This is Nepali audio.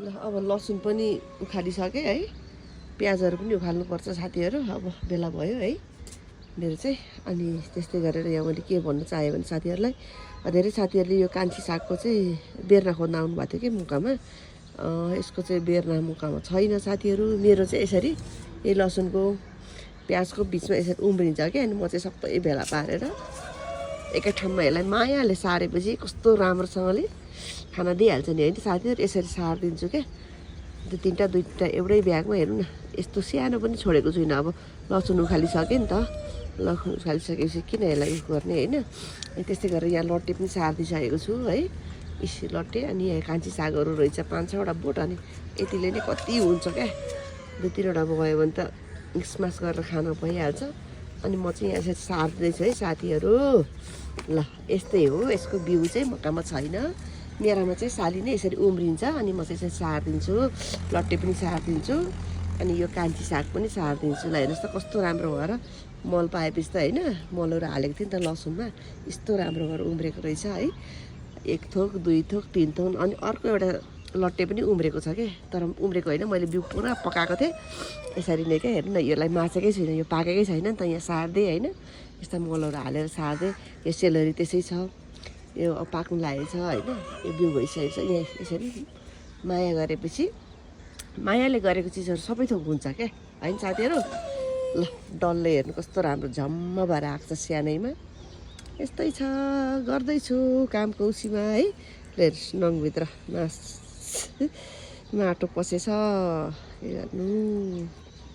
ल अब लसुन पनि उखालिसकेँ है, प्याजहरू पनि उखाल्नुपर्छ साथीहरू। अब बेला भयो है मेरो चाहिँ। अनि त्यस्तै गरेर यहाँ मैले के भन्न चाहेँ भने साथीहरूलाई, धेरै साथीहरूले यो कान्छी सागको चाहिँ बेर्ना खोज्न आउनुभएको थियो कि मुकामा। यसको चाहिँ बेर्ना मुकामा छैन साथीहरू। मेरो चाहिँ यसरी यही लसुनको प्याजको बिचमा यसरी उम्रिन्छ क्या। अनि म चाहिँ सबै भेला पारेर एकै ठाउँमा यसलाई मायाले सारेपछि कस्तो राम्रोसँगले खाना दिइहाल्छ नि होइन साथीहरू। यसरी सारिदिन्छु क्या। त्यो तिनवटा दुईवटा एउटै ब्यागमा हेर्नु न, यस्तो सानो पनि छोडेको छुइनँ। अब लसुन उखालिसकेँ नि त, लसुन उखालिसकेपछि किन यसलाई उस गर्ने होइन। अनि त्यस्तै गरेर यहाँ लट्टे पनि सारिदिइसकेको छु है, इसी लट्टे। अनि यहाँ कान्छी सागहरू रहेछ 5-6वटा बोट। अनि यतिले नै कति हुन्छ क्या, 2-3वटा गयो भने त मिक्समास गरेर खान भइहाल्छ। अनि म चाहिँ यहाँ यसरी सार्दैछु है साथीहरू। ल यस्तै हो, यसको बिउ चाहिँ मकामा छैन, मेरामा चाहिँ साली नै यसरी उम्रिन्छ। अनि म चाहिँ यसरी सारिदिन्छु, लट्टे पनि सारिदिन्छु, अनि यो कान्छी साग पनि सारिदिन्छु। ल हेर्नुहोस् त कस्तो राम्रो भएर मल पाएपछि त होइन, मलहरू हालेको थिएँ नि त लसुनमा, यस्तो राम्रो भएर उम्रेको रहेछ है। 1 थोक 2 थोक 3 थोक। अनि अर्को एउटा लट्टे पनि उम्रेको छ क्या, तर उम्रेको होइन, मैले बिउ पुरा पकाएको थिएँ यसरी नै क्या। हेर्नु न, यसलाई माछेकै छैन, यो पाकेकै छैन नि त। यहाँ सार्दै होइन, यस्ता मलहरू हालेर सार्दै। यो सेलरी त्यसै छ, यो पाक्नु लागेको छ होइन, यो बिउ भइसकेको छ। यहाँ यसरी माया गरेपछि, मायाले गरेको चिजहरू सबै थोक हुन्छ क्या होइन साथीहरू। ल डल्लै हेर्नु कस्तो राम्रो झम्म भएर आएको छ सानैमा। यस्तै छ, गर्दैछु कामको उसीमा है। हेर्नुहोस् नङभित्र माटो पसेछ, के गर्नु।